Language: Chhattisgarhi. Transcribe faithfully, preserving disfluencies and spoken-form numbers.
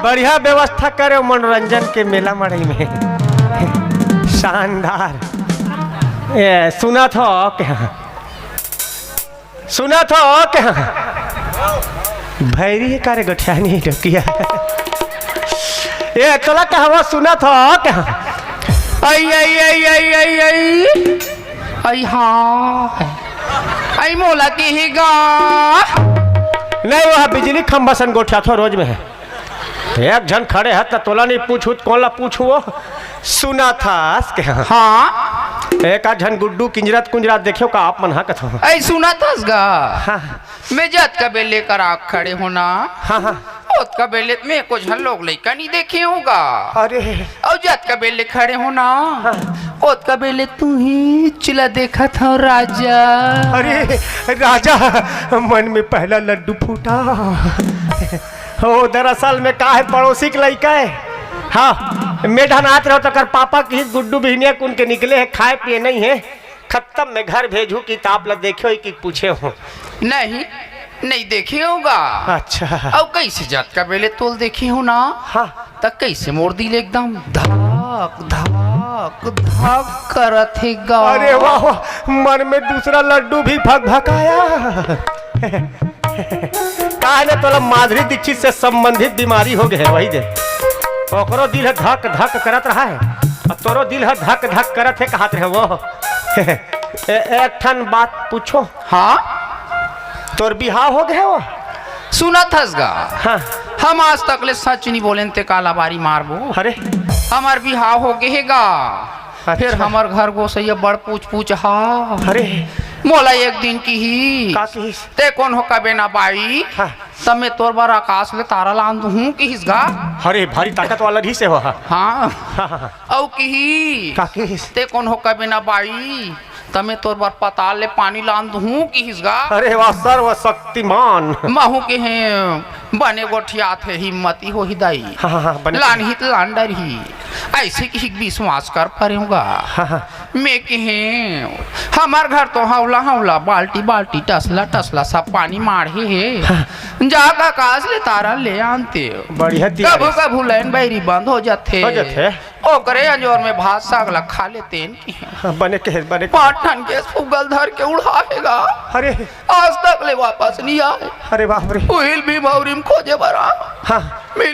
बढ़िया व्यवस्था करे मनोरंजन के मेला मड़ई में। शानदार। ए, सुनत हो क्या? सुनत हो क्या? भैरी हे का रे गोठियानी डोकिया। ए, तोला कहवा सुनत हो क्या? आई, आई, आई, आई, आई, आई। आई हाँ। आई मोला किही गा। नहीं, वो बिजली खंभा सन गोठियाथो रोज में हे। एक झन खड़े हे त तोला नहीं पूछू त कोन ला पूछू वो? सुनत हस के? हाँ। एक आध झन गुड्डू किंजरत कुंजरत देखेव का आप मन हा कथो? ऐ सुनत हस गा। हाँ। मैं जतका बेर ले कर आग खड़े हों ना। हाँ, हाँ। ओतका बेर ले मैं एको झन लोग लइका नहीं देखे हों गा। अरे। अउ जतका बेर ले खड़े हों ना। हाँ। ओतका बेर ले तुहीच ला देखत हंव राजा। अरे राजा, मन में पहला लड्डू फूटा। ओ, दरअसल में का हे, पड़ोसी के लइका हे। हाँ, मैं ढनात रहों त ओकर पापा किहिस गुड्डू बिहनिया कुन के निकले हे, खाए पिए नहीं हे, खत्म में घर भेजहूँ, किताब ला देखे होही कि पूछे हों। नहीं, नहीं देखे हों गा। अच्छा। अउ कइसे जतका बेर ले तोला देखे हों ना, हाँ। त कइसे मोर दिल एकदम धक धक धक करत हे गा। अरे वाह, वाह, मन में दूसरा लड्डू भी भक भकाया। का हे ना, तोला माधुरी दीक्षित से संबंधित बीमारी हो गे हे, वही दे। ओकरो दिल ह धक धक करत रहा हे, अउ तोरो दिल ह धक धक करत हे, कहत रहे वो। ए, एक ठन बात पूछों? हाँ? तोर बिहाव हो गे हे वो? सुनत हस गा? हाँ। हम आज तक ले सच नहीं बोलेन, ते का लबारी मारबो? अरे। हमर बिहाव हो गे हे गा। अच्छा। फेर हमर घर गोसइया बड़ पूछ पूछ हा। अरे। मोला एक दिन किहिस, का किहिस? ते कोन हो कबे ना बाई, हाँ। त मैं तोर बर आकाश ले तारा लान दूहूँ किहिस गा। अरे, भारी ताकत वाला रहिस हे वो। हाँ। हाँ, हाँ, हाँ। अउ किहिस, का किहिस? ते कोन हो कबे ना बाई, त मैं तोर बर पताल ले पानी लान दूहूँ किहिस गा। अरे वाह, सर्वशक्तिमान। महूँ किहें, बने गोठियात हे, हिम्मती होही दाई। हाँ, हाँ, हाँ, बने। लानही त लान डरही। अइसे किहिस, विश्वास कर परेंव गा। हाँ, हाँ। मैं किहें, हमर घर तो हौला हौला, बाल्टी बाल्टी, टसला टसला सब पानी माढ़े हे। हाँ। जा गा आकाश ले तारा ले आनते। बढ़िया दिया कभू रे। कभू लाइन बैरी बंद हो जाथे। हो जाथे। ओकरे अंजोर में भात साग ला खा लेतेन। हाँ, बने कहे, बने कहे। पाँच ठन गैस फुग्गा ल धर के उड़ाहे गा। अरे। आज तक ले वापस नहीं आए। अरे बाप रे। उही ल भीमौरी म खोजे बर आ। हाँ। मिल